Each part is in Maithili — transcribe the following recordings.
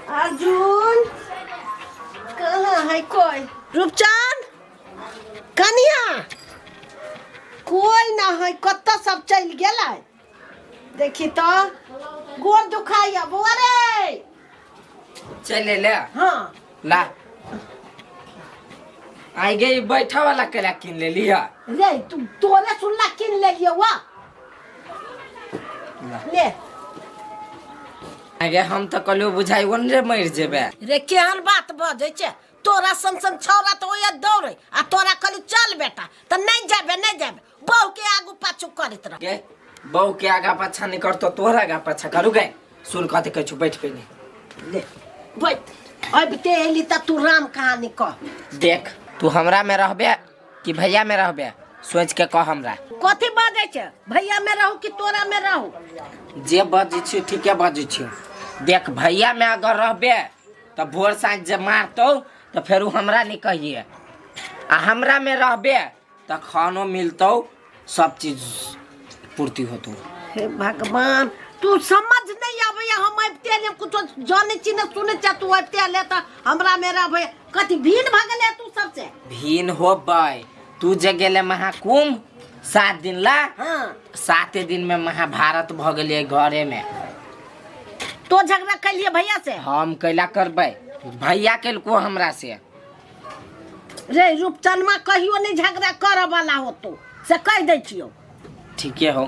अर्जुन कहाँ है कोई? रूपचंद, कनिया, कोई ना है, कतऽ सब चलि गेलै? देखी तऽ गोर दुखाइया बौआ रे। चल ले। हाँ। ला आई गई बैठा वाला केला किन ले लिया। रे तू तोरे सुनला किन ले लियो वा ले। आगे हम तो कहलियो बुझाइ वन रे मर जेबे। रे केहन बात बजै छै? तोरा सन सन छौड़ा तऽ ओए दौड़े आ तोरा कहली चल बेटा तऽ नहि जेबे नहि जेबे, बहू के आगू पाछू करैत रह। गे बहू के आगा पाछा नहीं करतो तोहरा आगा पाछा करू गे। सुन कथी कहै छु, बैठ पहिने। ले बैठ। अबिते एली तऽ तू राम कहानी कह। देख तू हमरा में रहबे कि भैया में रहबे, सोच के कह हमरा। कथी बाजै छै? भैया में रहू कि तोरा में रहू? जे बजै छी ठीके बजै छी। देख भैया में अगर रहबे तऽ भोर साँझ जे मारतौ तऽ फेर उ हमरा नहीं कहिए, आ हमरा में रहबे तऽ खानो मिलतौ, सब चीज पूर्ति होतौ। हे भगवान, तू समझ नहीं आबैया। हम अबिते एलियै, कुछो जानै छी ने सुनै छी, तू अबिते एले तऽ हमरा में रहबै। कथी भीन भऽ गेलै तू सबसे? भीन होबै तू जे गेले महाकुंभ 7 दिन ला। हाँ। 7 दिन में महाभारत भऽ गेलै घरे में। तो झगड़ा कैलिए भैया से? हम कैला करबै, भैया केलको हमरा से। रे रूपचनमा कहियो नहीं झगड़ा करऽ वाला होतो, से कहि दै छियौ। ठीके हो,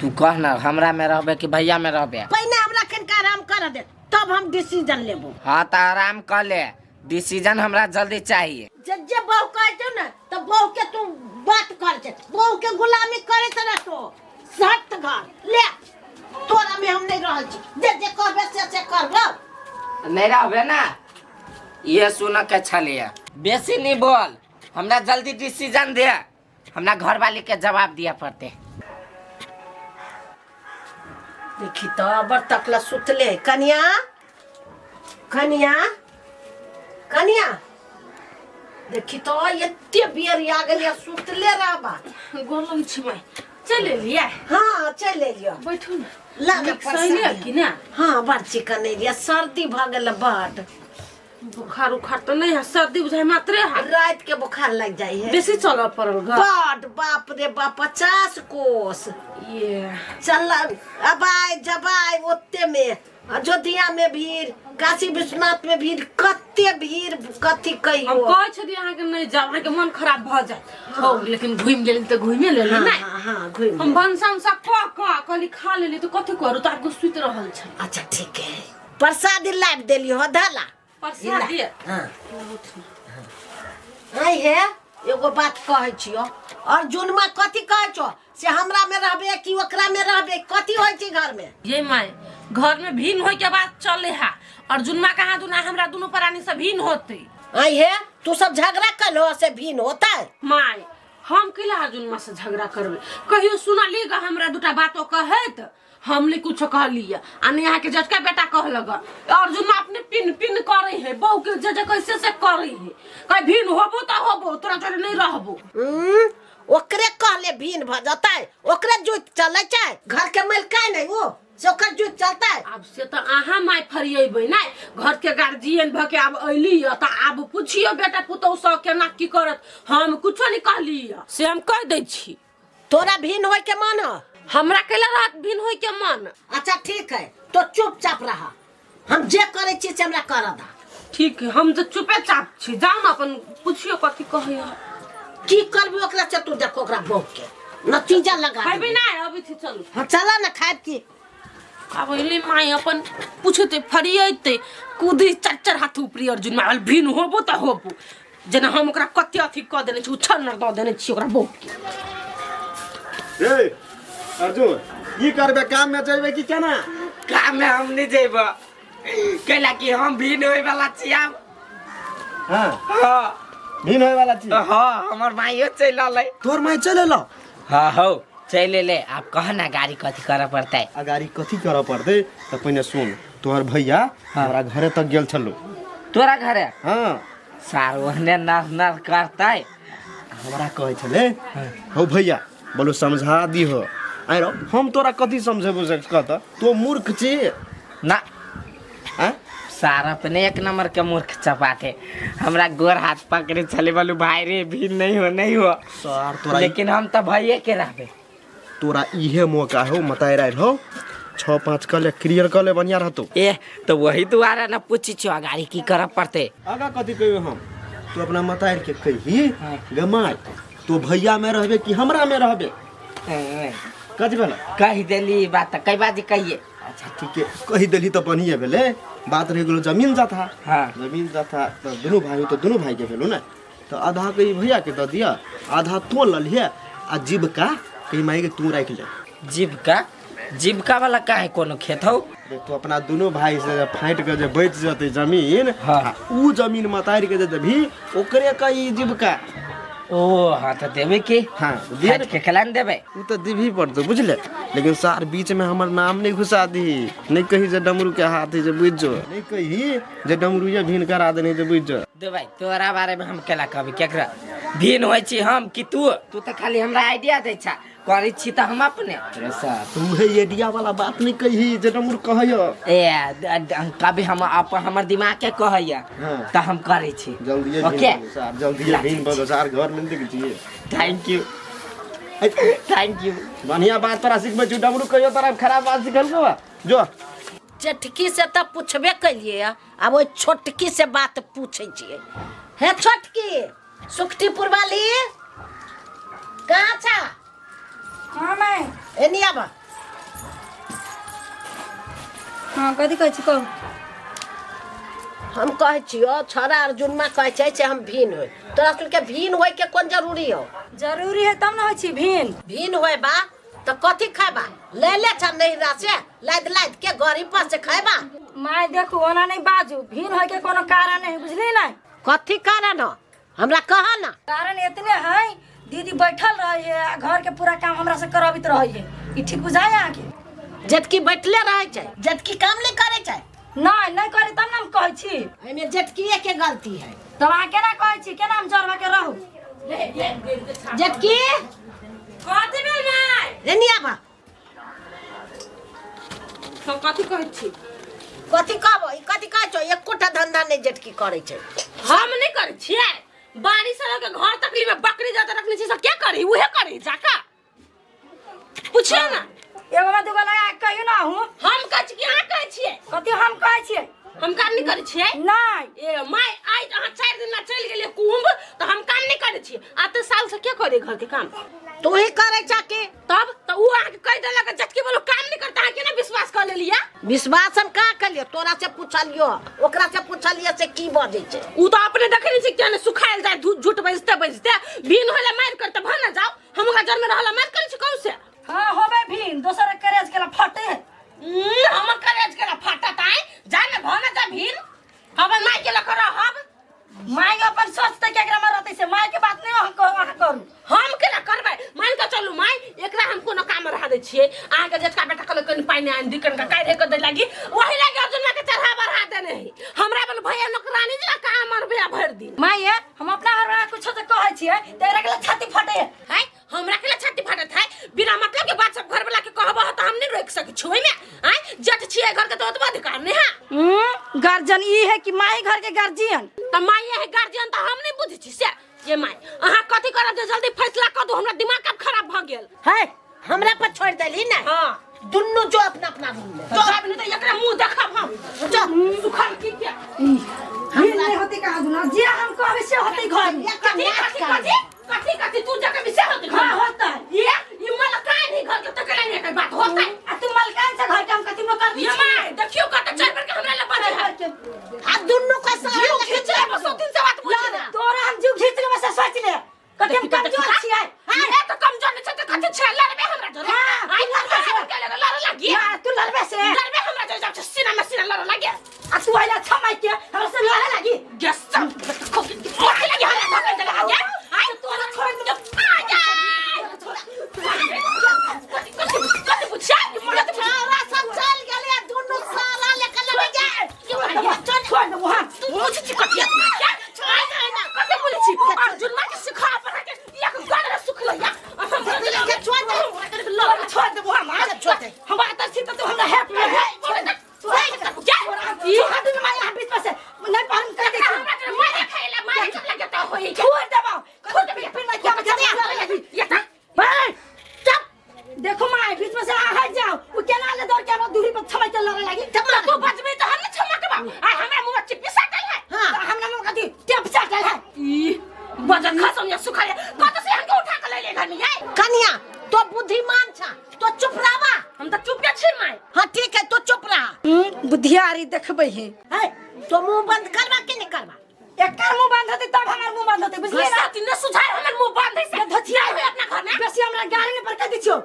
तू कह ना हमरा में रहबे कि भैया में रहबे? पहिने हमरा कनिका आराम करऽ दे तब हम डिसीजन लेबो। हाँ तऽ आराम कर ले, डिसीजन हमरा जल्दी चाहिए। जे जे बहू कहै छौ ने तऽ बहू के तू बात कर छै, बहू के गुलामी करैत रहतो सख्त घर ले। तोरा में हम नहीं रहल छी, जे जे कहबे से से करबो। नहीं रहबे ना, ये सुन के छलिए। बेसी नहीं बोल, हमरा जल्दी डिसीजन दे, हमरा घर वाली के जवाब दिया पड़ते। देखी तो अबर तकला सुतले। कनिया कनिया कनिया, देखी तो एते बेर आ गेल, सुतले रहबा। गोर लगै छी माय, चलि एलियै? हाँ चलि एलियै। बैठू ने। ला ने नीक सही प्रसाद। कि ने? हाँ बड़ चिकन एलियै, सर्दी भऽ गेल बड। बुखार उखार तऽ नहि है, सर्दी बुझाइ मात्रे है। रात के बुखार लग जाइ है। बेसी चलऽ पड़ल ग? बड, बाप रे बाप, 50 कोस। ये चल अबाय जबाय ओते में, अयोध्या में भीड़, काशी विश्वनाथ में भीड़, कते भीड़ कथी कहियो। हम कहै छलियै अहाँके नहि जाउ, अहाँके मन खराब भऽ जायत हौ, लेकिन घुमि गेली तऽ घुमिए लेली। हाँ, नहि हाँ, हाँ, घुमि हम भनसा उनसा कऽ कऽ कहली खा लेली तऽ कथी करू, तऽ आब सुति रहल छै। अच्छा ठीक है, प्रसादी लाबि देली हो धला प्रसादी। हाँ आई हे एगो बात कहै छियो, अर्जुनमा कथी कहै छो से हमरा में रहबे कि ओकरा में रहबे, कथी होइ छै घर में? ये माय, घर में भिन्न होय के बात चले हा, अर्जुन माँ कहाँ दुना हमरा दुनू प्राणी से भिन्न होते। आई हे तू सब झगड़ा कल हो से भिन्न होता है? माय हम कैला अर्जुन माँ से झगड़ा करबे, कहियो सुनली ग हमरा दूटा बातो कहैत? हम नहीं कुछ कहलिए आ नहीं अहाँके जटका बेटा कहलक। अर्जुन माँ अपने पिन पिन करे है, बहू के जे जे कैसे से करे है, कहीं भिन्न होबो तो होबो, तोरा जोरे नहीं रहबो। ओकरे कहले भिन्न भ जतै, ओकरे जुति चलै छै, घर के मालिकाइ नहीं ओ से ओकर जुति चलतै। आब से तऽ अहाँ माय फरियेबै नै, घर के गार्जियन भऽ के आब अयली हँ तऽ आब पुछियौ बेटा पुतहु सब केना की करत। हम कुछो नहीं कहली हँ से हम कहि दै छी। तोरा भिन्न होय के मन ह? हमरा कैला रहत भिन्न होय के मन? अच्छा ठीक है, तो चुपचाप रह, हम जे करै छी से हमरा करऽ दा। ठीक है, हम तऽ चुपे चाप छी, जाउ ने अपन पुछियौ कथी कहै हँ। की करबी ओकरा से तू देखो, ओकरा बहू के नतीजा लगा खैबी देबी। नहि अबै छी, चलू। हाँ चला ना खायब की। आब अयलै माय अपन पुछतै फरियतै, कूदी चारि चारि हाथ ऊपरी अर्जुन माय भिन्न होबो तऽ होबो, जेना हम ओकरा कते अथी कऽ देने छी, उछल दऽ देने छी ओकरा बहू के। ए अर्जुन, की करबे, काम में जेबे कि केना? काम में हम नहीं जेब, कैला कि हम भिन्न होय वाला छी आब। हाँ। हाँ। भिन्न होय वाला छी? हाँ, हमर माइयो चलि अलै। तोर माय चलि एलौ? हाँ हौ चलि एलै। आब कह ना गाड़ी कथी करऽ पड़तै? आ गाड़ी कथी करऽ पड़तै तऽ पहिने सुन, तोहर भैया हमरा घरे तक गेल छलौ। तोरा घरे? हाँ। सार ओहने नर नर करतै। हमरा कहै छलै हौ भैया बोलो समझा दीहो। आइ रौ हम तोरा कथी समझेबो से कह तऽ, तो मूर्ख छी ना। आँय? सारा अपने एक नंबर के मूर्ख चपाटे हमरा गोर हाथ पकड़े चले बोलू भाई रे भी नहीं हो नहीं हो सर तोरा लेकिन हम तो भैये के रहबे तोरा इहे मौका हो मताई रह हो छः पाँच कर ले क्लियर कर ले बढ़िया रहतो ए तो वही दुआरा ना पूछी छो अगाड़ी की करऽ पड़ते आगा कथी कहियो हम तू अपना मताई के कही गमाय तो भैया में रहबे कि हमरा में रहबे कथी भेल कही देली ई बात कई बाजी कहिए अच्छा ठीक है कही देली तो बढ़िया भेले बात रह गेलो जमीन जथा हाँ। जमीन जथा तो दुनू भाई तो दुनू भाई के भेलो ने तो आधा के भैया के दऽ दिया आधा तो ललिहे आ जीविका कही माई के तू राखि ले जीविका जीविका वाला काहे कोनो खेत हौ देख तू अपना दुनू भाई से फाटि के जे बचि जेतै जमीन हाँ। आ ऊ जमीन मतारि के जे देबही ओकरे कही जीविका ओ हाँ तो देबे की हाँ दिए फाटि के केला ने देबे उ तऽ देबही पड़तौ बुझले लेकिन सार बीच में हमर नाम नहीं घुसा दही नहीं कही जे डमरू के हाथ है जे बुझ जो नहीं कही जे डमरू ये भीन करा देने जे बुझ जो देबै तोरा बारे में हम केला कहबै केकरा भिन्न होइ छी हम कि तू तू तऽ खाली हमरा आइडिया दै छा करै छी तऽ हम अपने अरे सार तू है आइडिया वाला बात नहीं कही जे डमरू कहैय ए कभी हम अपन हमर दिमाग के कहैया हाँ। तऽ हम करै छी जल्दी ओके सार जल्दी भीन बदो सार घर में देख छियै thank you thank you बढ़िया बात तोरा सिखबै छी डमरू कहियो तोरा खराब बात सिखल बा जो जेठकी से तऽ पुछबे केलियै आब ओहि छोटकी से बात पूछै छियै हे छोटकी सुखटीपुर वाली कहाँ छा हाँ माय एनी आब हाँ कथी कहै छी कहू हम कहै छियौ छौड़ा अर्जुनमा कहै छै से हम भीन होइ तोरा सुनके भीन होय के कोन जरूरी हो जरूरी है तब ने होइ छी भिन भीन होय बा तऽ कथी खायबा ले ले छा नैहरा से लादि लादि के गरीब पर से खायबा माय देखू ओना नहीं बाजू भिन होय के कोनो कारण नहीं बुझली ना कथी कारण हो हमरा कह ना कारण इतने है दीदी बैठल रही है आ घर के पूरा काम हमरा से कराबित रही है ई ठीक बुझाय अहाँके जेतकी बैठले रहै छै जेतकी काम नहि करै छै नहीं नहीं करी तब ने हम कहै छी एहिमे जेतकीए के गलती है तब अहाँ केना कहै छी केना हम जरबा के रहू जेतकी कथी भेल माय रे निया बा हम कथी कहै छी कथी कहबो ई कथी कहै छौ एकोटा धंधा नहि जेटकी करै छै हम नहि करै छियै बारिश के घर तकली में बकरी जाता रखने छी सब क्या करी उहे करी जाका पूछियो ना एगो में दूगो लगा के कहियो ना हूँ हम कहै छी कि अहाँ कहै छियै कथी हम कहै छियै हम काम नहि करै छियै नहीं ए my आइ अहाँ 4 दिन ला चलि गेलियै कुंभ तऽ हम काम नहि करै छियै आते साल से के करे घर के काम तू ही करै छा की तब तऽ उ अहाँके कहि देलक जटकी बोलो काम नहि करता अहाँ केना विश्वास कऽ लेलियै विश्वास हम कहाँ केलियै तोरा से पुछलियो ओकरा से पुछलियै से की बजै छै उ तऽ अपने देखै नहि छै किया ने सुखायल जाय झूठ बजते बजते भिन होले मारि करते भऽ ने जाओ हम ओकरा जर में रहला मारि करै छी कहू से हाँ होबे भिन दोसर के करेज केला फटे हमर करेज केला फाटत आइ जा ने भऽ ने जा भिन हमर माय के लऽ कऽ रहब माय अपन सोचते के एकरा में रहते से माय के बात नहीं हम करू अहाँ करू हम केना करबै मान के चलू माय एकरा हम कोनो काम रहा दै छियै अहाँके जेठका बेटा कहलक कनि पानि आनि दी कनिका काढ़ि कऽ दै लागी वही लागी अर्जुनमा के चढ़ा बढ़ा देने है हमरा बोल भैया नौकरानी जी काम मरबे भरि दिन माय ये हम अपना घर में कुछ तो कहै छियै त एकरा के लिए छाती फटे है है हमरा के छाती फाटत है बिना मतलब के बात सब घर वाला के कहबह त हम नहीं रोक सकै छी ओहिमे आय जट छियै घर के तो ओतबा अधिकार नहीं है गार्जियन ई है कि माय घर के गार्जियन त माय है गार्जियन त हम नहीं बुझै छी से ये माय अहाँ कथी करब जे जल्दी फैसला कऽ दू हमरा दिमाग आब खराब भऽ गेल है हमरा पर छोड़ देली ना हाँ दुन्नू जो अपना अपना रूम में जो नहीं तो एकरा मुंह देखब हम जो सुखल की के ई नहीं होती कहाँ दुना जे हम कहबै से होती घर में कथी कथी कथी कथी कथी तू जगह विषय होती घर हाँ होता है ये ये मलकान ही घर के तकले नहीं एकर बात होता है आ तू मलकान से घर के हम कथी में कर ये माय देखियो कत चार बार के हमरा ले बाजे है आ दुन्नू के जीव सहारा खींच ले बस दिन से बात पूछ ले तोरा हम जीव खींच लेबै से सोच ले कथी हम कमजोर छियै ए तो कमजोर नहीं छै त कथी छै लड़बे हमरा जरे हाँ, आई लड़बे हमरा के लड़े लागी ना तू लड़बे से लड़बे हमरा जरे जाब छै सीना में सीना लड़े लागे आ तू आइला छमाई के हमरा से लड़े लागी गैस सब कथी लागी हमरा धके देले आगे आई तोरा छोड़ दे आ जा कथी कथी कथी पूछा कथी पूछा सारा सब चल गेले दुन्नू सारा लेके लगे जाए छोड़ दे वहाँ तू पूछ छी कथी क्या कथी बोलै छी अर्जुन माँ के सिखा पढ़ा के एक गड़ सुख लैया के छोड़ दे छोड़ दे वहाँ मार छोड़ दे हम आता छी त तू हमरा हेल्प कर छोड़ दे छोड़ दे माय हमरा मुंह में चिप्पी साटल है। हाँ। तो हमरा मुंह कथी टेप साटल है। ई बजन खसम या सुखल कत से हमके उठा के ले ले घर में है। कनिया तो बुद्धिमान छा, तो चुप रहबा। हम त चुप के छी माय। हाँ ठीक है, तो चुप रहा। बुद्धियारी देखबै है। है तो मुंह बंद करबा कि नहीं करबा? एकर मुंह बंद होते तब हमर मुंह बंद होते, बुझलिए ना? तीन सुझाय हमर मुंह बंद है से धथिया है अपना घर में। बेसी हमरा गाड़ी ने पर कह दै छियो।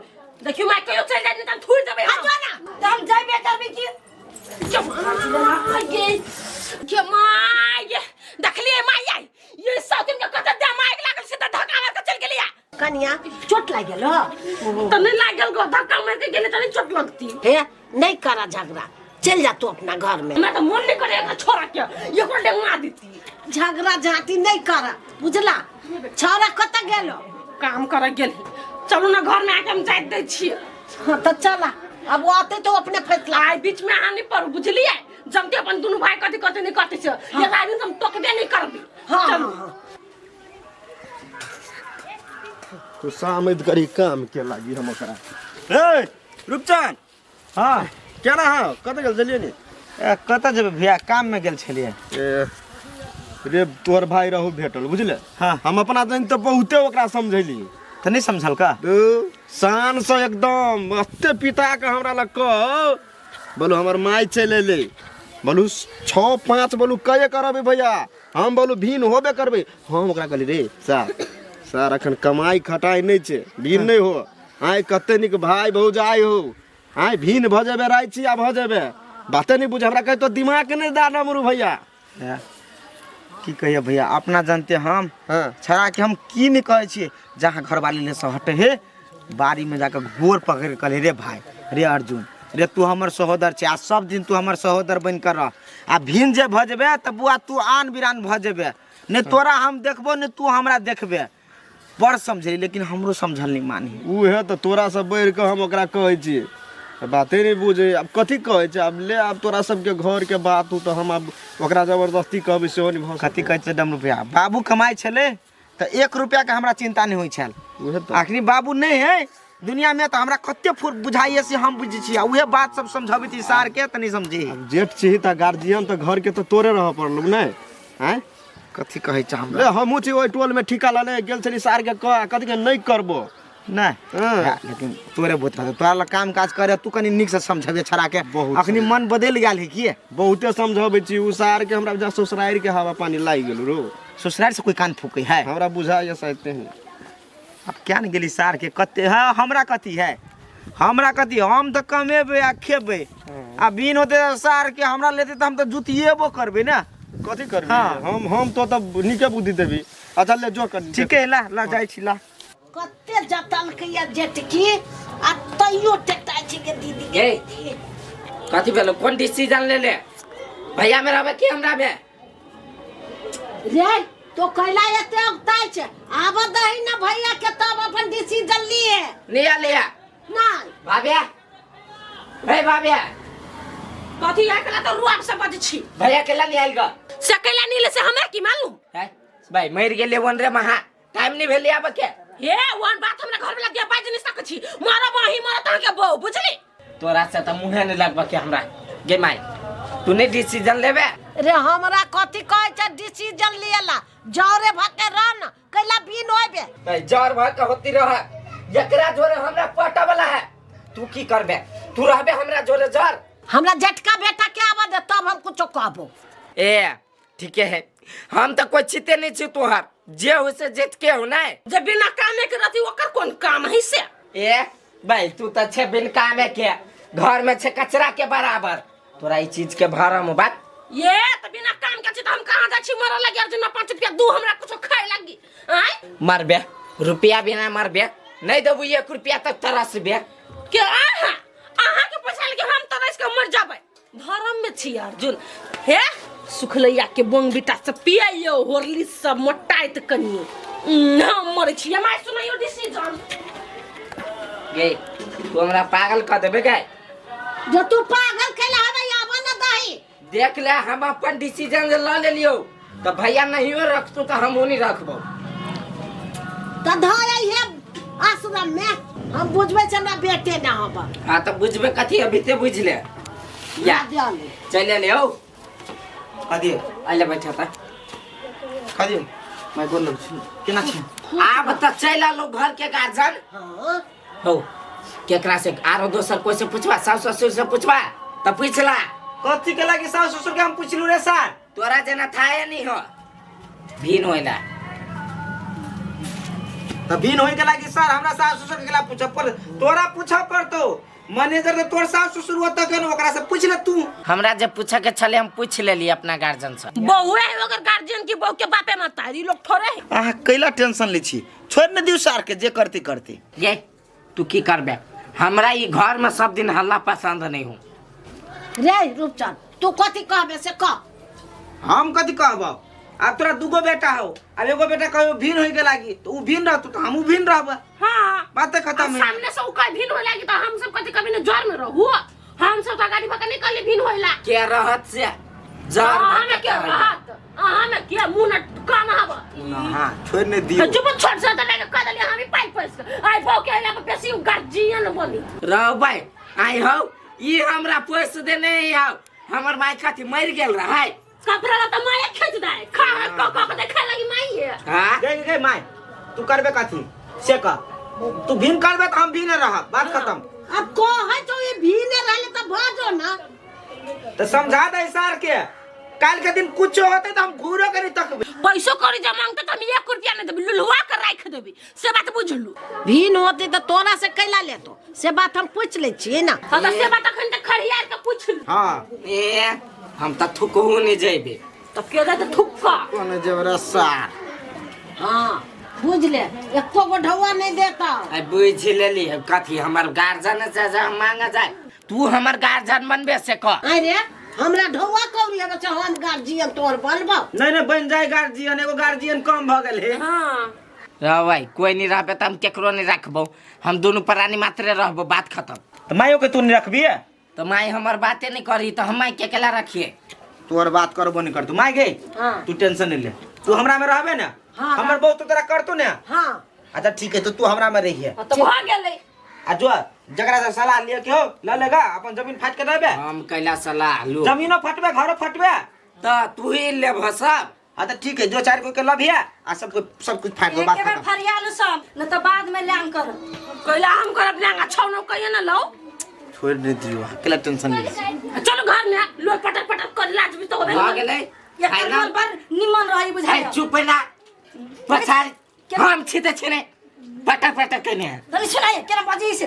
देखियो माय कहियो चल जाय त थूर देबै। हाँ जो ना। त हम जाइबे करबै की? ये के my ये देखलिए my ये सब दिन के कत दमाग लागल से त धक्का मार के चल गेलिया। कनिया चोट लाग गेल हो? त नहीं लागल गो, धक्का मार के गेले त नहीं चोट लगती। हे नहीं करा झगड़ा, चल जा तू अपना घर में। हमरा त मन नहीं करे एकरा छोरा के, एकरो डेंगा देती। झगड़ा झांटी नहीं करा बुझला। छोरा कत गेलो? काम करे गेल। चलू ना घर में आके हम जाइत दै छियै। हाँ तो चला, अब वो आते तो अपने फैसला। आइ बीच में आने पर बुझलिए जमते अपन दुनू भाई कथी कथी नहीं करते छै। एक आदमी हम टोकबे नहीं करबे। हाँ, चलू। हाँ, तू सामद करी काम के लागी हम ओकरा। ए रूपचंद। हाँ केना हाँ कत गेल छलियै नि? ए कत जेबै भैया, काम में गेल छलियै। ए रे तोहर भाई रहू भेटल बुझले। हाँ। हम अपना जन तऽ बहुते ओकरा समझैली। तऽ नहीं समझल का? शान से एकदम मस्ते पिता के हमरा लग कह बोलू हमर माय चलि अयलै। बोलू 6-5 बोलू कये करबै भैया, हम बोलू भिन होबे करबै। हम ओकरा कहली रे सर सर अखन कमाइ खटाइ नहि छै, भिन नहि हो। आइ कते नीक भाय भौजाइ हो, आइ भिन भऽ जेबै राइ छी आ भऽ जेबै। बाते नहि बुझ हमरा कहै तो दिमाग नहि दा डमरू भैया। की कहिए भैया, अपना जानते हम। हाँ। छड़ा के हम की नहीं कहै छियै, जहाँ घरवाली ले से हटे हे बाड़ी में जाकर गोर पकड़ के कहले रे भाई रे अर्जुन रे तू हमर सहोदर छै आ सब दिन तू हमर सहोदर बनि कर रह। आ भिन जे भऽ जेबे तऽ बुआ तू आन बिरान भऽ जेबे, नहि तोरा हम देखबो नहि तू हमरा देखबे। बड़ समझली लेकिन हमरो समझल नहीं मानी। उहे तऽ तोरा से बढ़ि कऽ हम ओकरा कहै छियै, बाते नहीं बुझे। आब कथी कहै छै, आब ले आब तोरा सबके घर के बात हो तऽ हम आब ओकरा जबरदस्ती कहबै सेहो नहि भऽ कथी कहै छै डमरू भैया, बाबू कमाइ छलै तऽ 1 रुपया के हमरा चिंता नहीं होइ छल। उहे तऽ अखनी बाबू नहीं है दुनिया में तऽ हमरा कते फुर बुझाइए से हम बुझै छियै। उहे बात सब समझबै छी सार के तऽ नहीं समझी। आब जेठ छी तऽ गार्जियन तऽ घर के तऽ तोरे रहऽ पड़लौ नहि? आँय कथी कहै छै हमरा? ले हमहूँ छी ओहि टोल में ठीका लने गेल छली सार के कह कथी के नहीं करबो। नहीं हाँ। लेकिन तोरे बहुत रहतौ, तोरा लग काम काज करे तू कनी नीक से समझबे छड़ा के। बहुत अखनी मन बदलि गेल है की? बहुते समझबै छी उ सार के। हमरा ससुरारि के हवा पानी लागि गेल रो। ससुरारि से कोई कान फूकै है? हमरा बुझाइए शायद तेहन। अब क्या ने गेली सार के कते है, हमरा कथी है, हमरा कथी, हम तऽ कमेबै आ खेबै। आ बिन होते सार के हमरा लेते तऽ हम तऽ जुतिएबो करबै ने। कथी करबै? हाँ। हम तो तब नीके बुद्धि देबी। अच्छा ले जो कनी। ठीके है, ला ला जाइ छी ला। कते जतलकै या जेटकी आ तैयो टेटाइ छै के दीदी के। ए कथी भेलो, कोन डिसीजन ले ले भैया में रहबै कि हमरा में? रे तो कैला एते उगताइ छै, आब दही ना भैया के तब अपन डिसीजन लिए। लिया लिया नहीं भाभ्या, हे भाभ्या कथी एकला त रुआब से बजै छी। भैया केला नहीं आयल ग? से कैला नहीं ले से हमरा की मालूम? है भाई मर गेले वन रे महा, टाइम नहीं भेले आब के। हे वन बात हमरा घर वाला के बाज नहीं सकै छी, मरब अहीं मरत अहाँ के बहू बुझली। तोरा से त मुहे नहीं लगबा के हमरा। गे माई तू नहीं डिसीजन लेबे? रे हमरा कथी कहै छै डिसीजन लिएला, जरे भके रह न कैला बिन होइबे। भाई जर भके होती रह, एकरा जोरे हमरा पटा वाला है। तू की करबे, तू रहबे हमरा जोरे जर। हमरा झटका बेटा के आवा दे तब हम कुछो कहबो। ए ठीके है, हम तो कोई छिते नहीं छी तोहर, जे हो से जेत के हो नहीं। जे बिना कामे के रहती ओकर कोन काम है से? ए भाई तू तो छे बिन कामे के, घर में छे कचरा के बराबर, तोरा ई चीज के भरम बात। ये तो बिना काम के छी त हम कहां जाइ छी मरऽ लगी अर्जुन 5 रुपया दू हमरा कुछो खाए लगी। आय मरबे रुपया बिना मरबे नहीं देबू 1 रुपया तक तरसबे के। आहा अहाँ के पैसा लेके हम तरस के मर जाबै, भरम में छी अर्जुन। हे सुखलैया के बोंग बिटा से पियाइयो होरली सब मोटाइत कनी हम मरै छी। माय सुनाइयो डिसीजन। गे तू हमरा पागल क देबे गे? जो तू पागल कैला हवे आवा न दही। देख ले हम अपन डिसीजन जे ल लेलियो त भैया नहियो रखतू त हमहू नहीं रखबो। त धर हे आश्रम में हम बुझबै छै हमरा बेटे ना हब। हां त बुझबे कथी अभी ते बुझ ले। या चल ले हो। कथी अइले बैठे त कथी मैं गोर लग छी केना छी आब त चलि आलो घर के गार्जियन हाँ हो केकरा से आरो दोसर कोई से पूछबा सास ससुर से पूछबा त पूछला कथी के लागी सास ससुर के हम पूछलू रे सर तोरा जेना थाए नहीं हो भीन होइला त बिन होई के लागी सर हमरा सास ससुर के खिलाफ पूछब पर तोरा पूछब पड़तो मैनेजर तो तोर सास ससुर होत के ओकरा से पूछ ले तू हमरा जे पूछे के छले हम पूछ लेली अपना गार्जियन से बहुए है ओकर गार्जियन की बहू के बापे मत तारी लोग थोड़े है अहाँ कैला टेंशन लै छी छोड़ ने दियौ सार के जे करती करती ये तू की करबे हमरा ई घर में सब दिन हल्ला पसंद नहीं हो रे रूपचंद तू कथी कहबे से कह हम कथी कहबो आब तोरा दूगो बेटा हो आब एगो बेटा कहियो भिन्न होय के लागी तो उ भिन्न रहतौ तो हमहूँ भिन्न रहब हाँ बाते खत्म है सामने से उ कहीं भिन्न होए लागी तो हम सब कथी कभी न जर में रहू हम सब तो गाड़ी पकड़ निकल भिन्न होइला के रहत से जर अहाँ में के रहत अहाँ में के मुंह न कान हब हाँ छोड़ ने दियो चुप छोड़ से तो लेके कह देली हम ही पाइप पैस के आई बहू के अइला पर बेसी गार्जियन बनी रहबै आई हो ई हमरा पैस देने आओ हमर माय कथी मरि गेल रहै कपड़ा ला तो माया खींच दे खा क क के देखे लगी माई है हाँ गई गई माय तू करबे कथी से कह तू भिन्न करबे तो हम भिन्न रहब बात खत्म अब कहे तो ये भीने रहले तो भजो ना तो समझा दे सर के काल के दिन कुछ होते तो हम घूरो के नहीं तकबे पैसो करी जमा मांगते तो हम एक रुपया नहीं देबी लुलुआ के राख देबी से बात बुझलू भीन होती तो तोरा से कैला लेतो से बात हम पूछ ले छियै ना हाँ तो से बात अखन तक खड़ियार के पूछलू हाँ ए हम त थुकहु नहीं जेबे तो के दे तो थुक्का कोने जेबरा सार हाँ बुझ ले एको गो ढौआ नहीं देता आई बुझ लेली अब कथी हमर गार्जियन से जे हम मांगे जाए तू हमर गार्जियन बनबे से कह अरे हमरा ढौआ कौड़ी अब से हम गार्जियन तोर बनबो नहीं नहीं बन जाए गार्जियन एगो गार्जियन कम भ गेल हे हाँ रहबै कोई नहीं रहबे त हम केकरो नहीं रखबो हम दुनू प्राणी मात्रे रहबो बात खत्म तो मायो के तू नहीं रखबी तो माई हमर बाते नहीं करी तो हम माई के अकेला रखिए तोर बात करबो नहीं करतू माय गे हाँ। तू टेंशन नहीं ले तू हमरा में रहबे ना हाँ, हमर बहुत तो तोरा करतू ना हाँ अच्छा ठीक है तो तू हमरा में रहिए तो भऽ गेलै आ जो जकरा से सलाह लिए के हो ल लेगा अपन जमीन फाट के देबे हम कैला सलाह लू जमीनो फटबे घरो फटबे तो तू ही लेबह सब हाँ तो ठीक है जो चार कोई के लभिया आ सब कुछ सब कुछ फाट दो बात एक बेर खत्म फरियालू सब न तो बाद में लैंग कर कैला हम करब लैंग छौ नौ कहिए ना लो छोड़ नहीं दियो अकेला टेंशन नहीं चलो घर में लो पटर पटर कर लाज भी तो होबे भऽ गेलै एकर फाइनल बोल पर निमन रही बुझाइ है चुप ना पछाड़ हम छी तऽ छी नहि पटर पटर केने है धनी सुनाइ केना बाजी से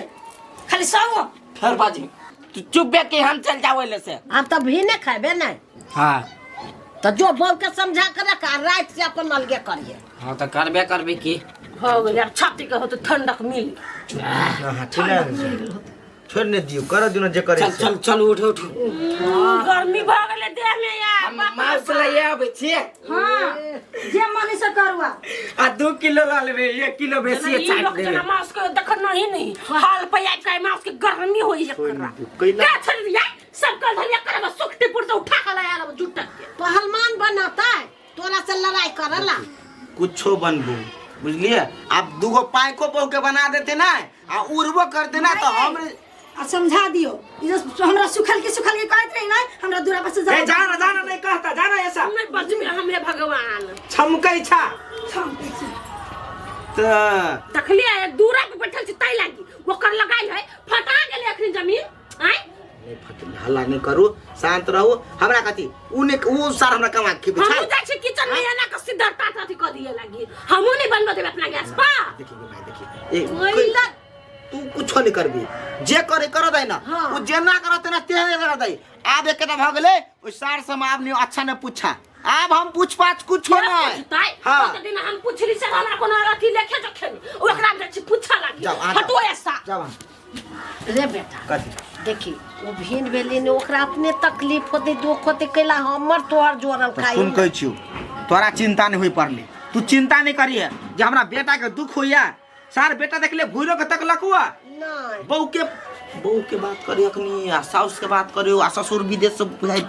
खाली सौ फेर बाजी तू चुप बे के हम चल जाओ एले से आब तऽ भीने खेबे नहीं हाँ तो जो बहू के समझा के रख आ रात से अपन अलगे करिए हाँ तऽ करबे करबे की हो गेलै आब छाती के होते ठंडक मिल हाँ ठीक है छोड़ नहीं दियो करो दिनो जे करे चल चल चल उठ उठ गर्मी भऽ गेलै देह में यार हम मांस लैए अबै छियै हां जे मन से करुआ आ 2 किलो लऽ लेबै 1 किलो बेसी ई चाट लोग देबै जेना मांस के देखत नहीं नहीं हाल पे आबि के मांस के गर्मी होई है एकरा कैला क्या छोड़ दिया सब कल धरिया करब सुखटीपुर से उठा के लाया लब जुटक के पहलवान बनाता है तोरा से लड़ाई करला कुछो बनबू बुझलिए आप दूगो पाइको बहू के बना देते ना आ उड़बो करते ना तो हम आ समझा दियो ई जो हमरा सुखल के कहत रही ना हमरा दूरा पर से ए जाना जाना नहीं कहता जाना ऐसा नहीं बज में हम हे भगवान छमकै छा त देखलिए दूरा पे बैठल छी तै लागी ओकर लगाइल है फटा गेलै अखनी जमीन आय नहीं फट हल्ला नहीं करू शांत रहू हमरा कथी उ ने उ सार हमरा कमा के हमहू बिछा जाइ छी किचन में एना के सीधा टाट अथी कऽ दिए लागी हमहू नहीं बनबऽ देबै अपना गैस पर देखिए भाई देखिए ए कोइला तू कुछो नहीं करबी जे करे कर दे ना हाँ। उ जेना करत ना तेने कर दे आब एक भऽ गेलै ओइ सार से हम आब नहीं अच्छा ने पूछा आब हम पूछ पाछ कुछो नहीं पूछतै हाँ। ओते दिन हम पुछली से हमरा कोनो अथी लेखे जोखे नहीं ओकरा हम जाइ छी पूछऽ लागी जाओ, आ जाओ। हटो ऐसा जाओ अहाँ। रे बेटा कथी देखी ओ भीन भेली ने ओकरा अपने तकलीफ होते दुख होते कैला हमर तोहर जोड़ल तऽ खाई सुन कहै छियौ तोरा चिंता नहीं होई पड़ले तू चिंता नहीं करिहे जे हमरा बेटा के दुख होइया सार बेटा देखले भूरो के तकलक हुआ नहीं बहू के बात करी अखनी आ साउस के बात करियो आ ससुर विदेश से बुझाइ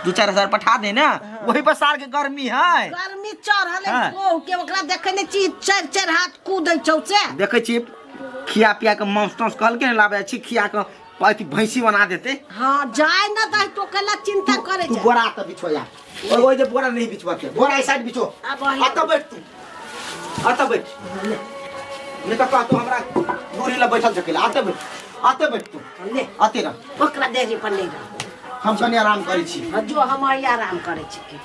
2-4 हजार पठा दे ना वही पर सार के गर्मी है गर्मी चढ़ल है हाँ। बहू के ओकरा देखे नहीं छी चारि चारि हाथ कूदै छौ से देखै छी खिया पिया के मांस तांस कहलकै ने लाबै छी खिया के अथी भैंसी बना देते। हाँ जाय ना दही तो कला चिंता करे तू छै। बोरा त बिछो यार, ओए ओए जे बोरा नहीं बिछवा के, बोरा इस साइड बिछो। अब अही- अत बैठ तू, अत बैठ। नहीं तो कह तू हमरा दूरी ला बैठल सकेला। आते बैठ, आते बैठ तू। ले आते रह। ओकरा देरी पर नहीं रह। हम कनी आराम करै छी। हाँ, जो हम अही आराम करे छी।